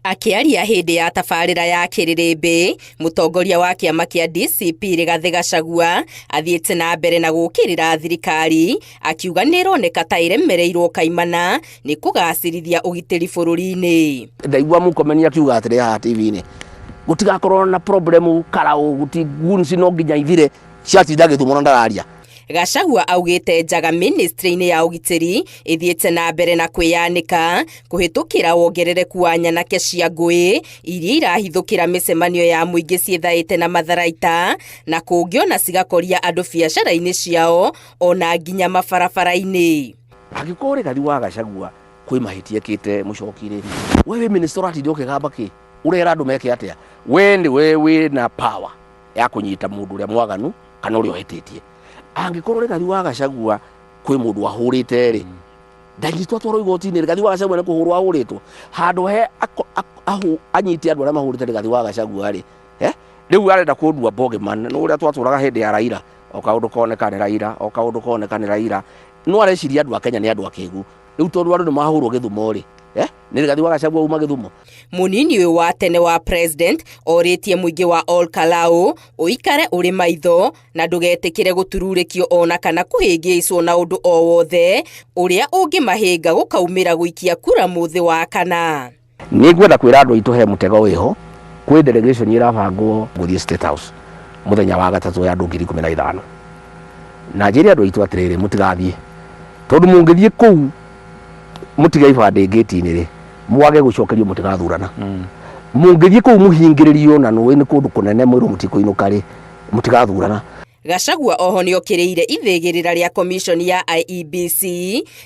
Akĩaria hĩndĩ ya tabarĩra ya kĩrĩrĩmbĩ, mũtongoria wa kĩama kĩa DCP Rigathĩ Gachagua athiĩte na mbere na gũkĩrĩra thirikari akiuga nĩ ĩroneka ta ĩremereirwo kaimana nĩ kũgacĩrithia ũgitĩri bũrũri-inĩ. Ndaigua Murkomen akiuga atĩrĩ haha TV-inĩ, gũtigakorwo na problem karau guti goons no nginya ithire ciatinda Gĩthumo na ndararia. Gachagua augĩte njaga ministry-inĩ ya ũgitĩri ĩthiĩte na mbere na kwĩyanĩka kũhĩtũkĩra wongerereku wa nyanake cia ngũĩ iria irahithũkĩra mĩcemanio ya mũingĩ ciĩthaĩte na matharaita na kũngĩ ona cigakoria andũ biacara-inĩ ciao ona nginya mabarabara-inĩ. Angĩkorwo Rigathi wa Gachagua kwĩ mahĩtia ekĩte mũcoki rĩ, we wĩ minister ũratinda ũkĩgamba kĩ? Ũrera andũ meke atĩa? We nĩwe wĩna power ya kũnyita mũndũ ũrĩa mwaganu kana ũrĩa ũhĩtĩtie. Angĩkorwo Rigathi wa Gachagua kwĩ mũndũ ahũrĩte rĩ, ndanyitwo atwarwo igoti-inĩ, Rigathi wa Gachagua nĩ kũhũrwo ahũrĩtwo. Handũ he anyite andũ arĩa mahũrĩte Rigathi wa Gachagua rĩ, rĩu arenda kũndua bogeyman, nĩ ũrĩa twatũraga hĩndĩ ya Raila, o kaũndũ koneka nĩ Raila, o kaũndũ koneka nĩ Raila. No areciria andũ a Kenya nĩ andũ akĩgu. Rĩu tondũ andũ nĩ mahũrwo Gĩthumo rĩ, nĩ Rigathi wa Gachagua uma Gĩthumo. Mũnini ũyũ wa tene wa president orĩtie mũingĩ wa Ol Kalou ũikare ũrĩ maitho na ndũgetĩkĩre gũtururĩkio ona kana kũhĩngĩcwo na ũndũ o wothe ũrĩa ũngĩmahĩnga gũkaumĩra gũikia kura mũthĩ wa kana. Nĩ ngwenda kwĩra andũ aitũ he mũtego wĩho, kwĩ delegation ĩrabangwo gũthiĩ State House mũthenya wa gatatũ ya andũ 15,000. Na njĩre andũ aitũ atĩrĩrĩ, mũtigathiĩ, tondũ mũngĩthiĩ kũu mũtige ibandĩ ngĩti-inĩ rĩ, mwage gũcokerio mũtigathurana. Mũngĩthiĩ kũu mũhingĩrĩrio na nũĩ nĩ kũndũ kũnene mwĩrwo mũtikũinũka rĩ, mũtigathurana. Gachagua oho nĩokĩrĩire ithĩgĩrĩra rĩa komishoni ya IEBC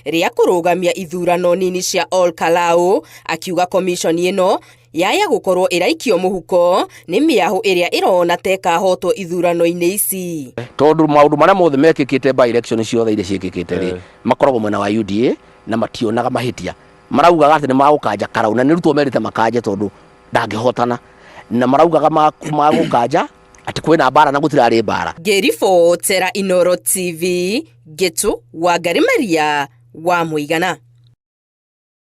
rĩa kũrũgamia ithurano nini cia Ol Kalou, akiuga komishoni ĩno yaya gũkorwo ĩraikio mũhuko nĩ mĩahũ ĩrĩa ĩrona ta ĩkahotwo ithurano-inĩ ici. Tondũ maũndũ marĩa mothe mekĩkĩte by election ciothe iria ciĩkĩkĩte rĩ, makoragwo mwena wa UDA na mationaga mahĩtia. Maraugaga atĩ nĩ magũkanja Karau na nĩ Ruto merĩte makanje tondũ ndangĩhotana, na maraugaga magũkanja atĩ kwĩna mbara na gũtirarĩ mbara. Ngĩribotera Inooro TV, Ngĩtũ Wangari Maria wa Mũigana.